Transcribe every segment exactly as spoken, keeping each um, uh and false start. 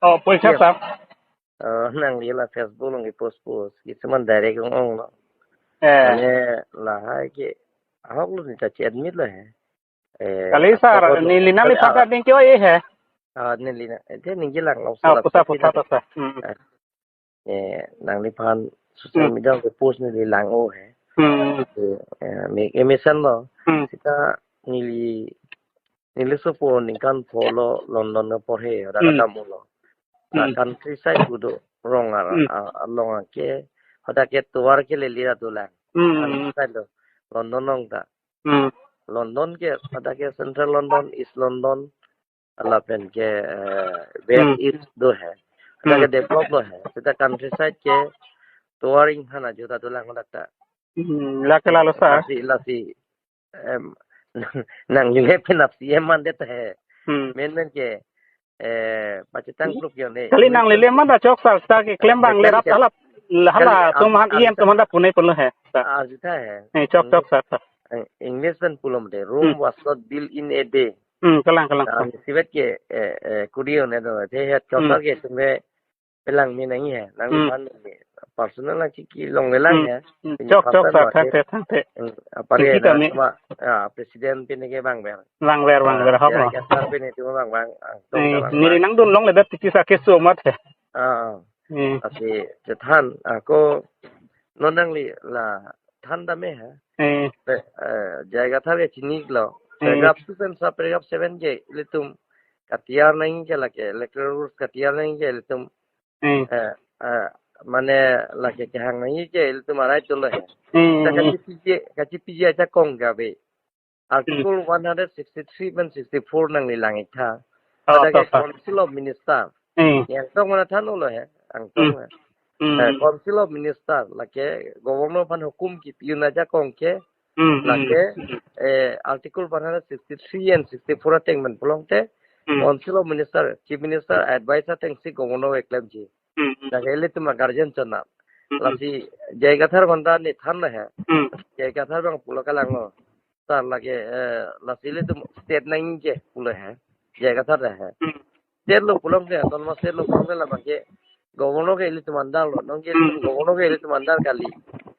Oh, poisa, sir. Oh, nangli la Facebook along ke post post. Kisuman direct ong ong lo. Eh. Mane lahai ke ahok lo neli ta che-admit lo he. Eh, kali, sir, ako lo. Neli nangliphan ta ning ke-oi he. Ah, neli na. Ete ningje lang lo. Oh, sir, puta, puta, puta, sir. Hmm. Eh, nangliphan social media ke post neli lang-o he. Hmm. Eh, eh, me, eh, mesen lo. Hmm. Seta neli, neli sopo ningkan pho lo London ke porhe, ada kata mulo. Hmm. Countryside kedo rong ar, hmm, ar, arlong ke, hadak ke tovar ke lele ra dolang. Hmm. Countryside lo, London along ta. Hmm. London ke, hadak ke Central London, East London, lapen ke, eh, West, hmm, East do he. Hadak ke, hmm, develop lo he. Seta countryside ke tovar inghan ajo ta dolang hadak ta. Hmm, lake lalo, sir. Lasi, lasi, em, nangli le penap C M mandet he. Hmm. Men men ke, eh, pachethang, hmm, kluk yo ne. Kali nangli le man ta chok, sir, sir ke klem abang le rap, kali, alap, hala, kali, atum han, ab-, E M atum han ta punai pulo he, sir. Arju tha he. Eh, chok, hmm, chok, sir, sir. Eh, English pen pulo mate, Rome, hmm, was not built in a day. Hmm, kalang, kalang, ah, kalang. Isivet ke, eh, eh, kurion ne do, the het, hmm, chok, sir ke tumbe pelang me nangji he, nang, hmm, man personal lang chiki longle lang, hmm, he. Hmm. Pini chok, chok, personal sir, lo, thangte, thangte. Hmm, apare chiki na kami. Sama, ah, president pini ke bang bang. Bang ber, bang ber, ah, hok ya, lo. Ya, sir pini tu bang bang. Ah, eh, tong bang neli bang. Nangdun longle bet tiki sa keso mat he. Ah. Hmm. Lasi chethan, ako non nangli la than dam he. Hmm. Pe, eh, J I Kathar ke chini lo. Hmm. Paragraph two pen sa paragraph seven ke ilitum katiar nangji ke lake, electoral rules katiar nangji ke ilitum, hmm, eh, eh, mane lake kehang nangji ke ilitum a-right dolo he. Hmm. Ta kachipiji, kachipiji ajakong ke ave. Article, hmm, one hundred sixty-three pen sixty-four nangli lang-ik tha. Oh, hadak ke, to, to. Council of Minister. Hmm. Yang tong mana than ulo he, ang tong, hmm, he. Hmm. Eh, Council of Minister, lake Governor aphan hukum kipi un ajakong ke, hmm, hmm, lake, eh, Article one hundred sixty-three and sixty-four ateng pen pulote, hmm, Council of Minister, Chief Minister advice atengsi Governor keklemji. Hmm, hmm. Lake ilitum a-guardian chonat. Hmm, hmm. Lasi J I Kathar aphan ta ne than lo he. Hmm. J I Kathar abang pulo kalang lo. Sir lake, eh, lasi ilitum state nangji ke pulo he. J I Kathar ta he. Hmm. State lo pulote, autonomous state lo pulote labang ke governor ke ilitum under lo. Non ke ilitum, hmm, governor ke ilitum under kali.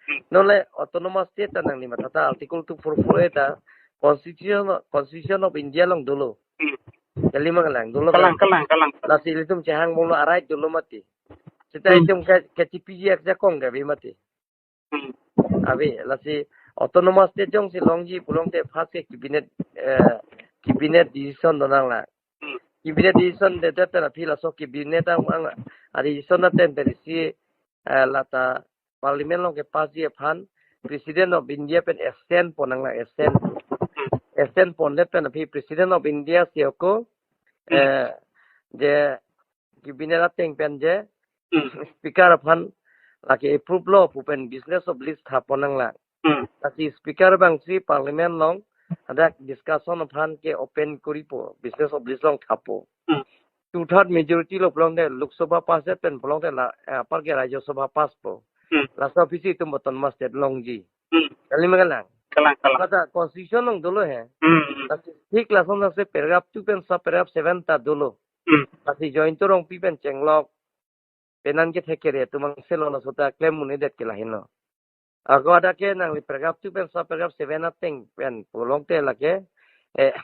Hmm. Non le autonomous state ta nangli matha ta article two four four A ta constitution, Constitution of India along dolo. Hmm. Kali ma kalang, dolo. Kalang, kalang, kalang. Lasi ilitum chehang bom lo a-right dolo mati. Seta, hmm, itum ke, kachipiji ajakong ke ave mati. Hmm. Ave, lasi autonomous state jongsi longji pulote first ke cabinet, eh, cabinet decision do nanglang. Hmm. Cabinet decision dedet pen aphi laso cabinet ang, ang a-decision ateng pen isi, eh, lata parliament along kepassji aphan President of India pen assent pon nanglang, assent. Hmm. Assent pondet pen aphi President of India si ako, hmm, eh, je cabinet ateng pen je, hmm, speaker aphan lake approve lo pu pen business of list thap pon nanglang. Hmm. Lasi speaker abangsi parliament along hadak discussion aphan ke open koripo, business of list along thappo. Hmm. Two third majority lo pulote Lok Sabha pass det pen pulote la, eh, apar ke Rajya Sabha passpo. Hmm. Laso aphisi itum autonomous state longji. Hmm. Kali ma kalang? Kalang, kalang. Kata constitution along dolo he. Hmm, hmm. Lasi thik lason lasi paragraph two pen sa paragraph seven ta dolo. Hmm. Lasi Jayanta Rongpi pen chenglok penan kethek kere atum angselo laso ta klem un-edet ke lahenlo. Ako hadak ke nangli paragraph two pen sa paragraph seven ateng pen pulote lake, eh,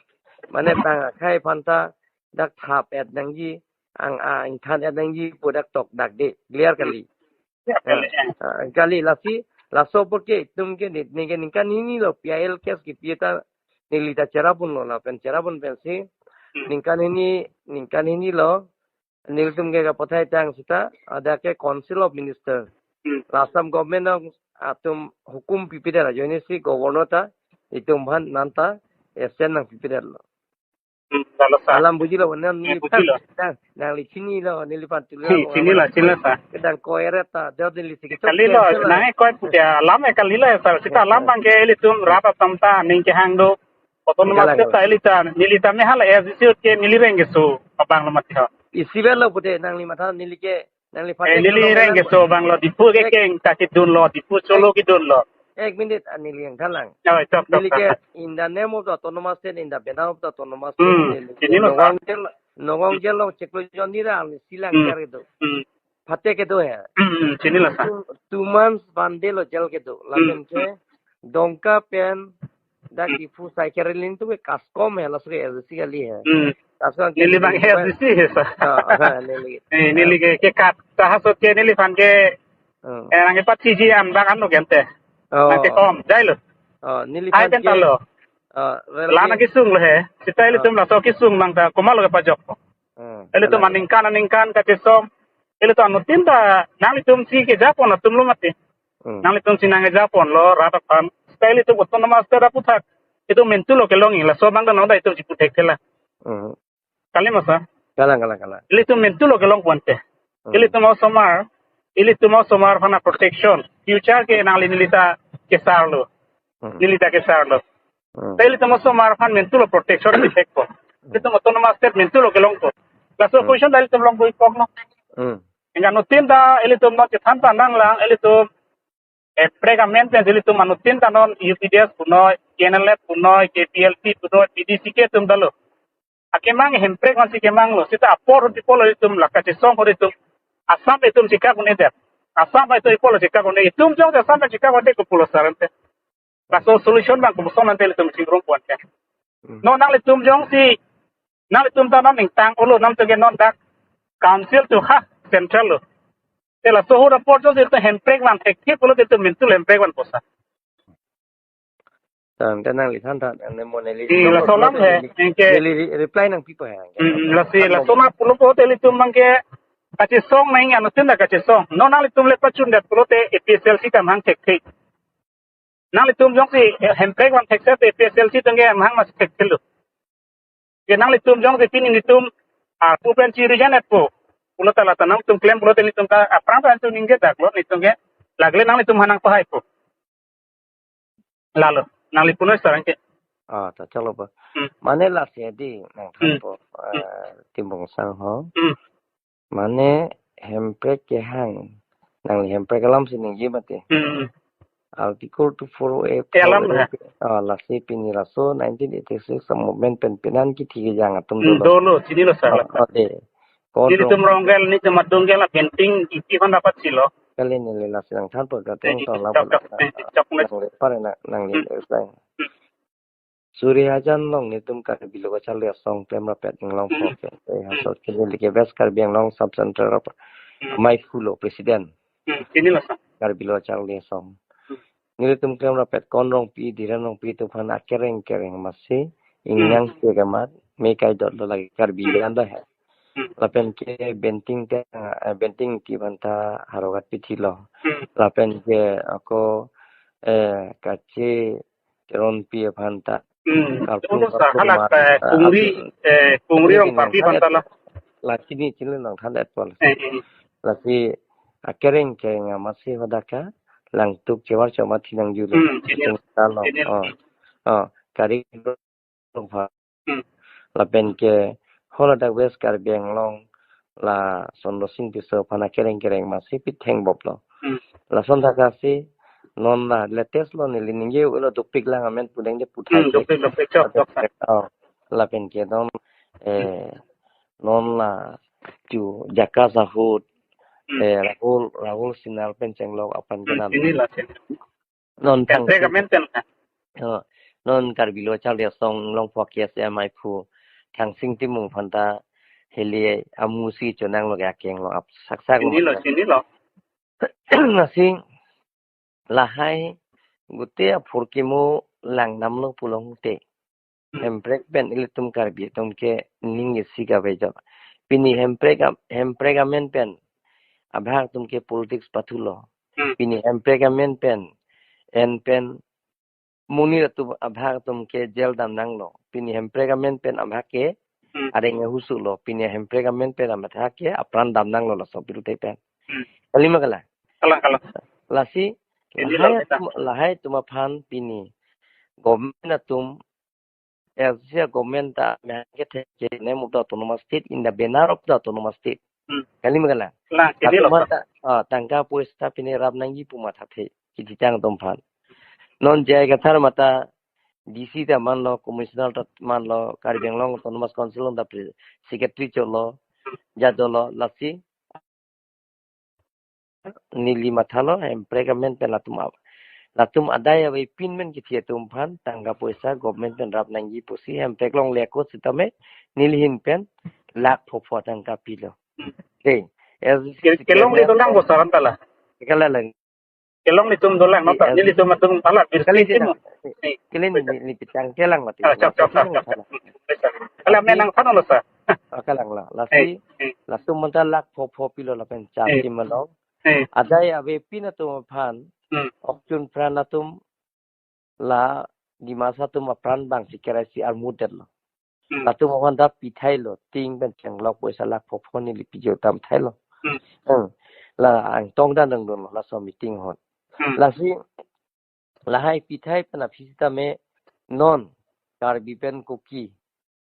mane bang akhei aphan ta dak thap-et nangji, ang, ah, ingthan-et nangji pu dak tok dak de, clear kali. Ya, kali, eh, ya. Ah, kali lasi, laso apot ke itum ke ni, ningke ningkan hini lo P I L case kipi ta neli ta cherap unlo lapen cherap un pensi, hmm, ningkan hini, ningkan hini lo, nelitum ke kapathai tang seta, hadak ke Council of Minister. Hmm. La Assam government along atum hukum pipedet ajoinesi governor ta, itum aphan nanta assent nangpipedet lo. Hmm, lalo sir. Alam bujilo, nang, eh, neli bujilo. Nang, nangli chinilo, neliphan tulo. Chi-, chinilo, chinilo sir. Kedang ko eret ta, do neli si ketok. Kalilo, cancel nang lo. Ekoi puja, alam e kalilo sir. Seta alam abang ke ilitum rat atum ta, ning kehang do. Autonomous state ta ili ta, neli ta me hala S D C ke neli reng keso abang lo mati ho. Isivet lo pute nangli matha neli ke, nangli, eh, party neli lo reng keso abang lo Diphu ke, ek, keng ta kedun lo, Diphu Cholo kedun lo. Ek minute, ah, neli yang thalang. Oh, chok, chok, neli ke chok. In the name of the autonomous state, in the banner of the autonomous state, hmm, neli, neli lo, sir. One thing, Nagaon jail along chiklo jon ni ra arnisi lang Hmm. jar kedo. Hmm. Phate kedo he. Hmm, hmm, chinilo sir. Two, two months bande lo jail kedo. Lapen Hmm. ke Dongka pen dak Hmm. Diphu sai kerelin tu ke KASCOM he, laso ke S D C kali he. Hmm. KASCOM ke Neli abang Diphu S D C he sir. Ah, ah, neli. Eh, neli ke, ke kat, ta ha so ke neliphan ke, Hmm. eh, nang ke patiji an bang ano gente. Oh. Nang ke kom, jai lo. Oh, Hai neliphan pen ke ta lo. Ah, rel Lana ke kesung lo he. Sita ilitum Ah. laso kesung bang ta, komat lo kepajok. Hmm. Ilitum Ala. aningkan, aningkan kachesong. Ilitum anuttin ta, nanglitum si kejapon atum lo mati. Hmm. Nanglitum si nangkejapon lo, rat aphan. Sita ilitum autonomous state aputhak. Itum mentu lo kelong ing, laso bang ta nonda itum chipu thekthela. Hmm. Kali ma sir? Kalang, kalang, kalang. Ilitum mentu lo kelong puan te. Hmm. Ilitum osomar, ilitum osomar aphan protection. Future ke nangli neli ta kesar lo. Hmm. Neli ta kesar lo. Hmm. Te ilitum osomar aphan mentu lo protection di thekpo. Ilitum autonomous state mentu lo kelongpo. Laso Hmm. question ta ilitum longpo ikok no. Hmm. Hingke anuttin ta ilitum non chethan ta nanglang, ilitum hemprek amen pen ilitum anuttin ta non U P D S punoi, K N L F punoi, K P L P punoi, P D C K atum ta lo. Akemang hemprek man si kemang lo. Sita apor hutipo lo itum la kachesong hutitum. Assam itum chikak un-edet. Assam itum ipo lo chikak un-e. Itum jong Assam chikak un-e kopulo sir ante. Laso solution bang kopuson ante itum chingrum puan ke. Hmm. No nanglitum jongsi, nanglitum ta non ningtang olo nam toke non dak council to ha central lo. Te laso ahut apor jongsi itum hemprek van thekthe pulote itum mentu lo hemprek vanpo sir. Tang, tang nangli than than, ane mo neli. Di, laso alam he, neli, anke neli re-, reply nangpipo he, anke. Hmm, lasi, laso ma pulo po te ilitum bang ke, kachesong nang anuttin ta kachesong. No nanglitum le pachundet pulote A P H L C ta amahang thekthe. Nanglitum jongsi, eh, hemprek van thekset te A P H L C atum ke amahang mas thekthe lo. Ke nanglitum jongsi pini nelitum, ah, pu pen chi resign-etpo. Pulo ta la ta nangtum klem pulote nelitum ta aphrang ta nelitum ningjedak lo, nelitum ke lagle nanglitum aphan nangpahaipo. Lalo, nangli punoi sir anke. Ah, ta chalo pa. Hmm. Mane lasi di nangthanpo, Hmm. eh, Timbong Sang ho. Hmm. Mane hemprek kehang, nangli hemprek alam si ningje mati. Hmm. Article two four A, Eh, alam four A, ha. Ah, lasi pini laso nineteen eighty-six movement pen penan kithi kejang atum Hmm, dolo. Dolo, chinilo sir. Ah, ah, de. Ko Nelitum dong. Rong gel, nelitum adung gel, la Benting, isi hon dapat silo. Kali neli lasi nangthanpo ka Eh, tong tong la chok, pala. Chok, eh, chok, nangli pare na, nangli Hmm. reply. Hmm. Suri hajan along nelitum Karbi Lo Kacharli Asong klemrap-et inglong Hmm. pho ke. Eh, Hmm. hasot ke neli ke West Karbi Anglong Sub Central rap Hmm. Maiphu lo president. Hmm. Chinilo sir. Karbi Lo Kacharli Asong. Hmm. Nelitum klemrap-et Kon Rongpi, Dhiren Rongpi atum aphan akereng kereng masi Hmm. ingnang si kemat me kaidot lo lagi Karbi Hmm. anta he. Hmm. Lapen ke Benting te, eh, Benting Ingti aphan ta Howraghat pithi lo. Hmm. Lapen ke ako, eh, kache Teronpi aphan ta Hmm. Karplung, Betul, Karplung sir. Halak, ma-, eh, ah, Kungri, api-, eh, Kungri ini Rongparpi nangthan aphan ta la. Lasi neli chini nangthan-etpo. Eh, eh. Lasi akereng kereng masi hadak ke Langtuk Chevar Choma thi nangjulo. Hmm, chinilo. Tung ta lo. Chinilo. Oh. Oh, Kari Rongpha. Hmm. Lapen ke haladak West Karbi Anglong la Sonro Sing Tisso aphan akereng kereng masi pitheng bop lo. Hmm. Lason thakthak si non la latest lo neli ningje ulo dopik lang amen pudeng de puthai Hmm, ke. Dopik, dopik, chok, chok, sir. Oh, lapen ke non, eh, non la tu Jakka Sahut, Hmm. eh, Rahul, Rahul Sinha pen chenglok aphan Hmm, kenan. Chinilo, chinilo. Non Hemprek Thangsing amen pen. Oh, non Karbi Lo Kacharli Asong Longpho K S A Maiphu Thangsing Timung aphan ta heli amu si chonang lo ke akeng lo ap saksak lo Chinilo, mati. Chinilo. Lasi lahai gute aphurkimo langdam lo pulote. Hmm. Hemprek pen ilitum Karbi atum ke ning isi kave jo. Pini hemprek am-, hemprek amen pen abhag atum ke politics pathu lo. Hmm. Pini hemprek amen pen en pen monit atum abhag atum ke jail dam nang lo. Pini hemprek amen pen abhag ke Hmm. areng ahusu lo. Pini hemprek amen pen abhag ke apran dam nang lo laso piruthe pen. Hmm. Kali ma kalang? Kalang, kalang. Lasi Chinilo lahai kita. Atum, lahai atum aphan pini government atum, eh, sia government ta mehang ke thek ke name of the autonomous state in the banner of the autonomous state. Hmm. Kali ma kalang? Kalang, chinilo, Atum sir. Ta, ah, tangka poisa pini rap nangji pu mathathe, kithi tang atum aphan. Non J I Kathar mata D C ta manlo, Commissioner ta manlo, Karbi Anglong Autonomous Council ta pre-, Secretary cholo, jadolo, lasi neli mathalo, hemprek amen pen latum a-, latum adai avepin men kithi atum aphan, tangka poisa government pen rap nangji pusi, hemprek longle ako sitame, neli ahin pen, lakh phopho tangka pilo. Dei, as Ke-, kelongle dolang bo sir anta la. Kala lang. Kelongle atum dolang, no, Dei, ta, as nelitum atum ala, kali birsi dei timo. Na. Kali ni, ni pitang kelang mati. Ah, chap, chap, chap, chap, chap. Kali ame nangthanlo sir. Ah, kalang la. Eh, Lasi, eh. Latum manta lakh phopho pilo lapen chap Eh. Tim along. Eh. Adai avepin atum aphan, Hmm. okchun pran atum la Dimasa atum apran bang si kerai si armut detlo. Hmm. Latum aphan ta pithailo, ting pen chenglok poisa lakh phopho neli piji tam thailo. Hmm. Hmm. La Angtong ta nangdunlo, laso meeting ahut. Hmm. Lasi, lahai pithai pen aphi sitame non, Karbi pen Kuki,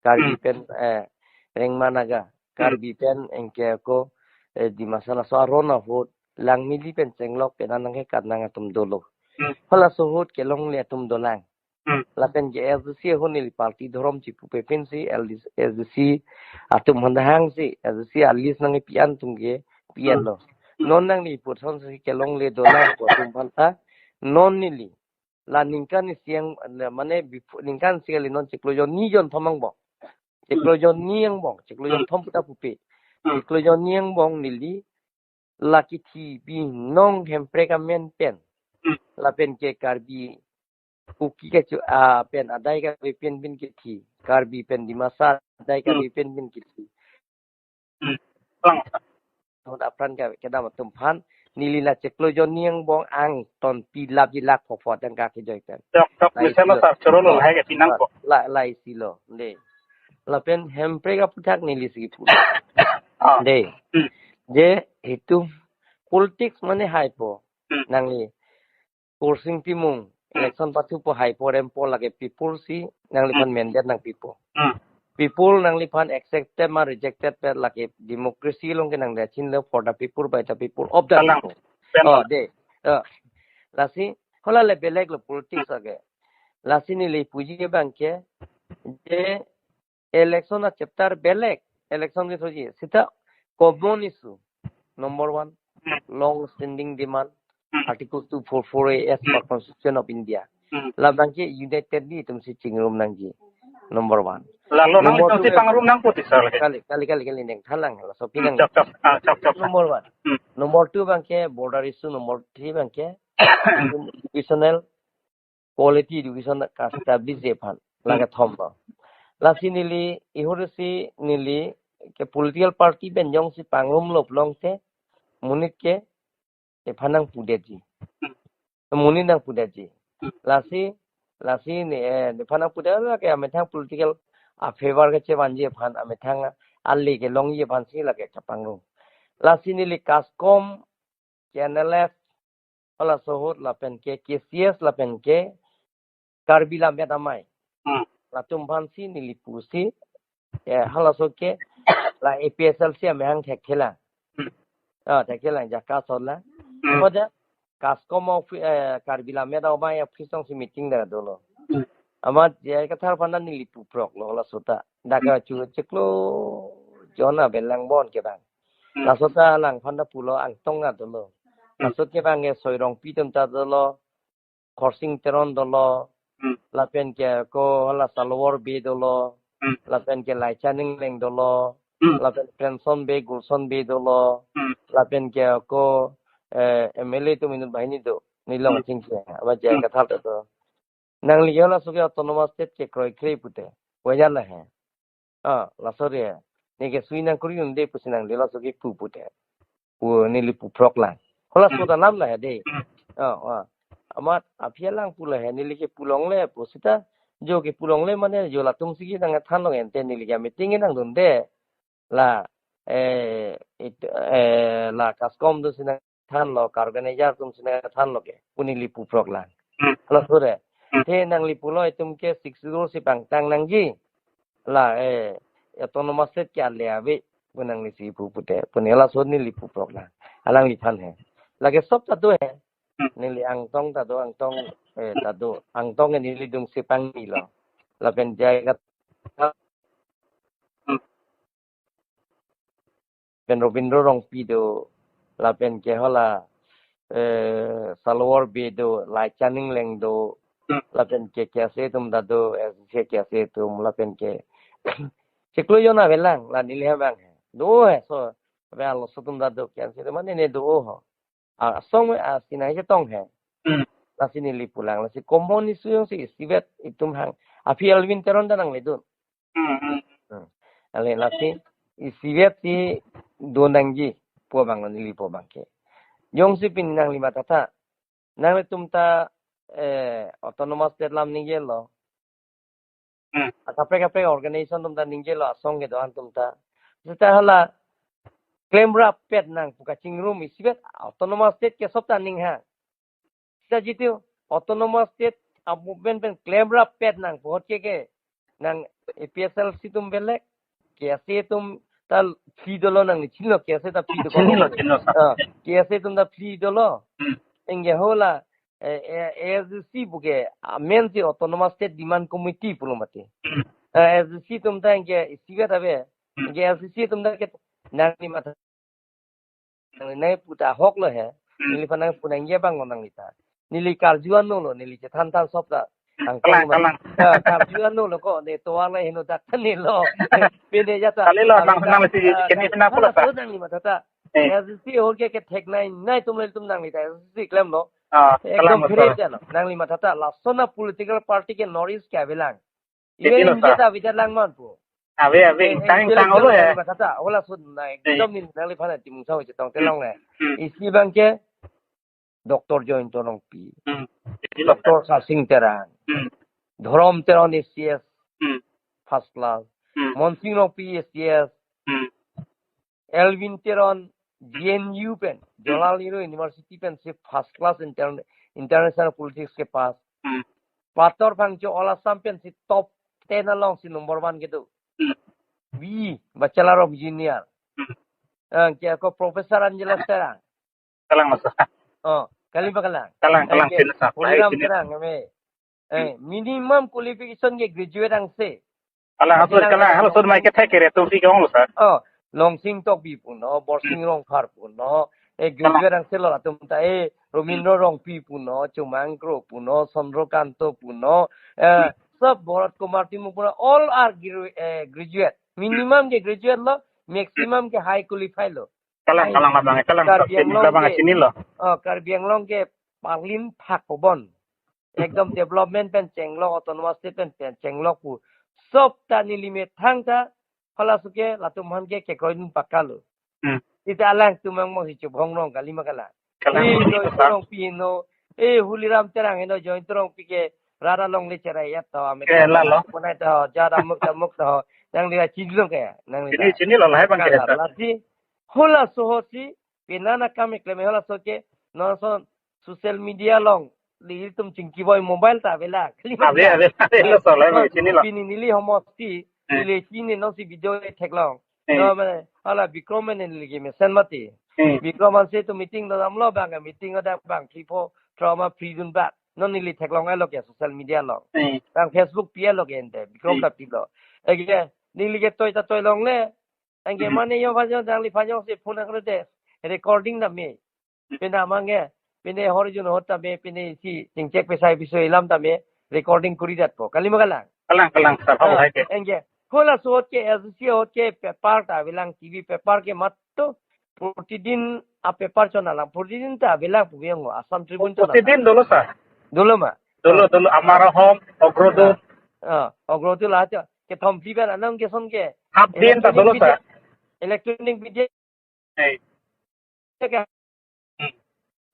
Karbi Hmm. pen, eh, Rengma Naga, Hmm. Karbi pen anke ako, eh, Dimasa laso aron ahut, Langmili pen chenglok pen anang ke kanang atum dolo. Hmm. Halaso ahut kelongle atum dolang. Hmm. Lapen ke L D C ahut neli party dhorom chipupe pensi L D C, L D C atum aphan ta hangsi, L D C a-list nangpi-an atum ke pi-an Hmm. lo. Hmm. Non nangli puthot si kelongle dolang pu atum aphan ta, non neli la ningkan isi ang, mane before, ningkan isi kali, non chiklo jonni jonthom angbong. Chiklo jonni angbong, chiklo Hmm. jonthom puta pupe. Hmm. Chiklo jonni angbong neli la kithi binong hemprek amen pen. Hmm. Lapen ke Karbi Kuki kecho-, ah, pen adai kave pen pen kithi. Karbi pen Dimasa adai Hmm. kave pen pen kithi. Hmm. Lang. Ahut apran ke kedam atum aphan, neli la chiklo jonni angbong angton pilapji lakh phopho tangka kejoi pen. Chok, chok, Lai misal silo. Sir, choro lo, Oh, hai ke pinang ah, ko. La, lai silo, dei. Lapen hemprek aphuthak neli si pu. Ah. Dei. Hmm. Je, itum politics mane haipo. Hmm. Nangli Khorsing Timung, Hmm. election pathupo, haipo rempo, lake people si nangliphan Hmm. mandate nangpipo. Hmm. People nangliphan accepted ma rejected pen lake democracy along ke nangli chinilo, for the people, by the people, of the Kalang. People. Pen Oh, lo. Dei. Oh. Lasi, hala le belek lo politics ake. Lasi neli puji abang ke, je election a-chapter belek, election ke thoji, seta common issue. Number one, Hmm. long standing demand, Hmm. Article two four four A as per Hmm. Constitution of India. Hmm. Labang ke unitedly itum si chingrum nangji. Number one. Lalo nang Number itum two si ke pangrum nangpo ti sir. Kali, kali, kali, kali, neng thalang, laso Hmm, pinang. Chap, chap, ah, chap, chap, chap. Number one. Hmm. Number two abang ke border issue, number three abang ke educational quality education ka-establish-ji aphan. Hmm. Lake thom lo. Lasi neli, ihur si neli ke political party pen jongsi pangrumlo pulote, monit ke ephan nangpudetji. Hmm. Monit nangpudetji. Hmm. Lasi, lasi ne, eh, ephan nangpudet lake amethang political a-favor kechevanji aphan, amethang ale kelongji aphan si lake kapangrum. Lasi neli KASCOM, K N L F, halaso ahut lapen ke K C S lapen ke Karbi Lammet Amei. Hmm. Latum aphan si neli pusi, eh, halaso ke la A P H L C amehang thekthelang. Hmm. Ah, thekthelang jaka sola. Hmm. Pada KASCOM of, eh, Karbi Lammet Amei office along si meeting ta dolo. Hmm. Amat J I Kathar aphan ta neli puproklo halaso ta. Dak Hmm. kachu chiklo jon abelang bon ke bang. Hmm. Laso ta alangphan ta pulo, Angtong ta dolo. Hmm. Laso ke bang ke Soi Rongpi atum ta dolo, Khorsing Teron dolo, Hmm. lapen ke ako hala Salwar Bey dolo, Hmm. lapen ke Laichan Engleng dolo, Hmm. lapen Premson Bey, Gulson Bey dolo, Hmm. lapen ke ako, eh, M L A atum inut banghini do, nelong Hmm. chingki, amat J I Hmm. Kathar ta do. Nangli ke halaso ke autonomous state ke kroikre pute. Wajar lahai. Ah, laso re. Neke sui nangkuri unde pusi nangli halaso ke pu pute. Pu neli puproklang. Halaso Hmm. ta alam lahai dei. Hmm. Ah, ah. Amat aphi alang pu lahai, neli ke pu longle pu seta. Jo ke pu longle mane jo latum si ke nangthanlo ente, neli ke meeting nangdunde. La, eh, it-, eh, la KASCOM atum si nangthanlo, ka-organizer atum si nangthanlo ke, pu neli puproklang. Hmm. Halaso re. Hmm. Te nangli pulo itum ke Sixth Schedule si pangtang nangji. La, eh, autonomous state ke ale ave, pu nangli si pu pute, pu neli halaso neli puproklang. Alangliphan he. Lake sob ta do he. Hmm. Neli Angtong ta do, Angtong Eh, ta do, Angtong ke neli dungsi pangni lo. Lapen J I Kathar, pen Robindro Rongpi do, lapen ke hala, eh, Salwar Bey do, Laichan Engleng do, lapen ke KSA atum ta do, S D C KSA atum, lapen ke chiklo jon avelang, la neli abang he. Do he, so, abe alo so atum ta do, KSA atum mane ne do ho. A, asong me, a, sinai chetong he. Hmm. Lasi neli pulang, lasi common issue jongsi isivet itum hang. Aphi Elwin Teron ta nangledun. Hmm, hmm. Hmm. Ale lasi isivet si do nangji pu abang lo, neli pu abang ke. Jongsi pini nangli matha tha. Nanglitum ta, eh, autonomous state alam ningjelo. Hmm. Akaprek kaprek organization atum ta ningjelo, asong kedo-an atum ta. Seta hala klemrappet nangpo, kachingrum isivet autonomous state ke sop ta ning ha. Seta jitu autonomous state a-movement pen klemrappet nangpo, ahut ke ke nang APHLC atum belek, KSA atum ta phli dolo, nangli chinilo, KSA ta phli do. Chinilo, chinilo, sir. Ah, KSA atum ta phli dolo. Hmm. Anke hala, eh, eh, ASDC pu ke, ah, main si Autonomous State Demand Committee pulo mati. Hmm. Eh, ASDC atum ta anke isivet ave. Hmm. Anke ASDC atum ta ke nangli matha, nangli nai pu ta ahok lo he. Hmm. Neliphan nangpu nangji abang lo nangli ta. Neli karju ano lo, neli chethan than sop ta. Hmm. Angtong kalang, ma-, kalang. Ah, karju ano lo ko, ne tovar le heno dak than ne lo. Pine ja ta. Kalilo, nang, angtong, nang si, ah, kini pina hala pula ta. So nangli matha tha. Eh. ASDC ahut ke kethek nai, nai atum le atum nangli ta ASDC klemlo. Ah, ekdom kalang phere betul. Jalo. Nangli matha tha, lason a-political party ke North East ke avelang. Even India ta avedet lang man pu. Ave, ave, eh, eh, tang, tang olo ya. Nangli matha tha, hala so na, eh, ekdom ni nangliphan atimung sa chetong telong le. Hmm. Isi abang ke Doctor Jayanta Rongpi. Hmm. Doctor Sarsing Terang. Hmm. Dhorom Teron ACS. Hmm. First class. Hmm. Monsing Rongpi ACS. Hmm. Elwin Teron, J N U pen, Jawaharlal Nehru University pen si first class inter-, international politics ke pass. Hmm. Pator Phangcho All Assam pen si top ten along si number one kedo. Hmm. B E, Bachelor of Engineer. Hmm. Eh, ke ako Professor Angela Terang. Kalang masa. Oh, kali ba kalang? Kalang, kalang, eh, ke, sila sa. Holiram sila. Terang, eme. Eh, minimum qualification ke graduate angse. Kalang, halaso, kalang, halaso mai kethek kere atum si kong lo, sir. Oh, Longsing Tokbi punon, Borsing Rongphar punon, eh, graduate angse lo atum ta, eh, Romindro Rongpi punon, Chomang Kro punon, Chandra Kanto punon, eh, sab Bharat Kumar Timung punon, all are gru-, eh, graduate. Minimum ke graduate lo, maximum ke high qualified lo. Kalang, ai, kalang, labang, kalang, Karbi Anglong labang ke, chinilo. Oh, Karbi Anglong ke palin thak pobon. Ekdom development pen chenglok, autonomous state pen, pen chenglok pu. Sop ta neli methang ta, halaso ke, latum aphan ke, kekroidun pakalo. Hmm. Ita alangtum angmo si chubhong rong kali ma kalang. Kalang, eh, kalang. Jayanta Rongpi no, eh, Holiram Terang no, Jayanta Rongpi ke, rara longle cherai ya to, ame ke, lalo. Punai to, jada muk ta muk to, nangli ra chinilo ke, nangli ra. Chini, chinilo, lahai abang ke kalang, sir. Lasi, halaso ahut si, penang akam keklem halaso ke, non ason social media along, ilitum chingki boi mobile ta avelang. Ave, ave, ave, lo solar, oh, chinilo. Pini neli homosti, hmm, neli chini non si video theklong. Hmm. No, mane, hala Bikram mane neli ke mesen mati. Hmm. Bikram ansi tu meeting do damlo bang, meeting ada bang, tripo, trauma prison bak. Non neli theklong alo ke social media along. Hmm. Bang Facebook pi alo ke ente, Bikram, hmm, ta pilo. Ege, neli ke toi ta toi longle, anke, hmm, mane yo vajo dang li panyong si phone akre te. Recording ta me. Pine amang ke. Pine hor jun hot ta me, pine si chingchek pesai piso ilam ta me. Recording kuri datpo. Kali ma kalang? Kalang, kalang, sir. Hau, ah, hai ke. Anke. Halaso ahut ke, ASDC ahut ke, paper ta avelang, T V paper ke matto. Protidin a-paper chon alam. Protidin ta avelang pu biang, Assam Tribune chon alam. Protidin dolo, sir. Dolo ma? Dolo, ah, dolo. Amar Ahom, Ogrodut. Ah, ah, Ogrodut la cha. Kethom phli pen anong keson ke. Hapdin ta dolo, sir. Electronic media. Hey. Ke. Hmm.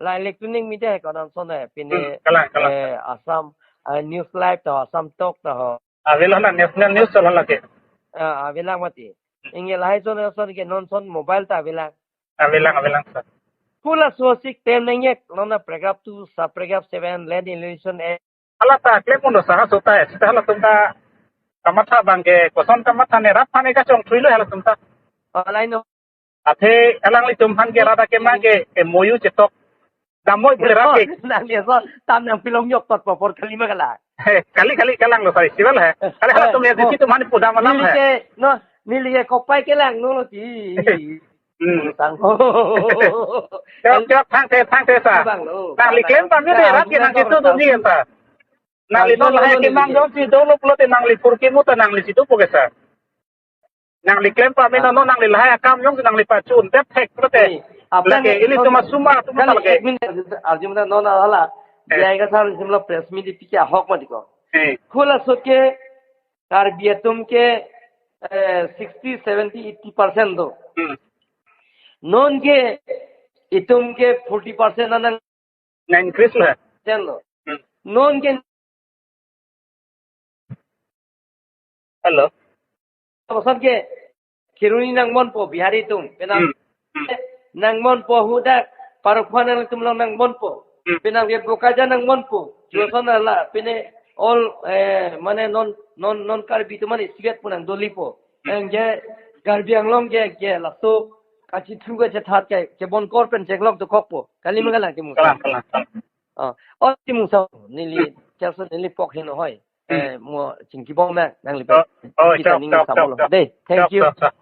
La electronic media ke konon son eh, pine, hmm, kalang, kalang, eh, kalang. Assam, eh, News Live ta ho, Assam Talk ta ho. Avelo na, national news cholo lake. Ah, avelang mati. Anke lahai son son ke non son mobile ta avelang. Avelang, avelang, sir. Halaso ahut si tem nangji, non a paragraph two, sub paragraph seven, Land Acquisition Act. Hala ta klem undo sir, halaso ta, seta halatum ta kamatha abang ke, koson kamatha ne rat aphan ke kachongthui lo halatum ta. Alai no. Athe alanglitum aphan ke rat akemang ke M O U chetok. Damoi bule rapik. Nangli ason tam nangpilong yok tot popor kalima kalang. He, kali kali kalanglo festival he. Kali hala tum ya di situ mani pudam alam neli he. Ke no, neli ke kopai kelangno lo ti. Hmm. Tangho. Chok chok thangthe thangthe sir. Bang lo. Nangli klem pame de rat ke nang situ tu ni sir. Nangli non lahai kemang jongsi dolo pulote nangli purki muta nangli situ po ke sir. Nangli klem pame non nangli lahai akam jongsi nangli pachun tep thek pulote. Lake ili tuma suma tuma lake. Arjumna non hala. Jai ka sar simla press meet ipike ahok ma diko. Khula sot ke Karbi atum ke eh, sixty, seventy, eighty percent do. Hmm. Non ke itum ke forty percent anang. Na increase lo. Percent lo. Hmm. Non ke Hello. Bosan ke Kheroni nangmonpo Bihari atum. Penang hmm. Hmm. Nangmonpo hudak parokphan atum along nangmonpo. Hmm. Penang ke Bokajan nangmonpo. Hmm. Joson ala pene all eh, mane non non non Karbi atum mane sigat punang dolipo. Hmm. Eng je Karbi Anglong ke ke laso kachithru kachethat ke ke bonkor pen cheklok dokokpo. Kali hmm. Mangala ke musa. Kalang kalang. Kalang. Oh, oh, ti musa neli hmm. Kelso neli pok hino hoi. Hmm. Eh, mo chingki bom na nangli pe. Oh, oh, kita chok, ning chok, sabolo. Chok, chok. Deh, thank chok, you. Chok, chok.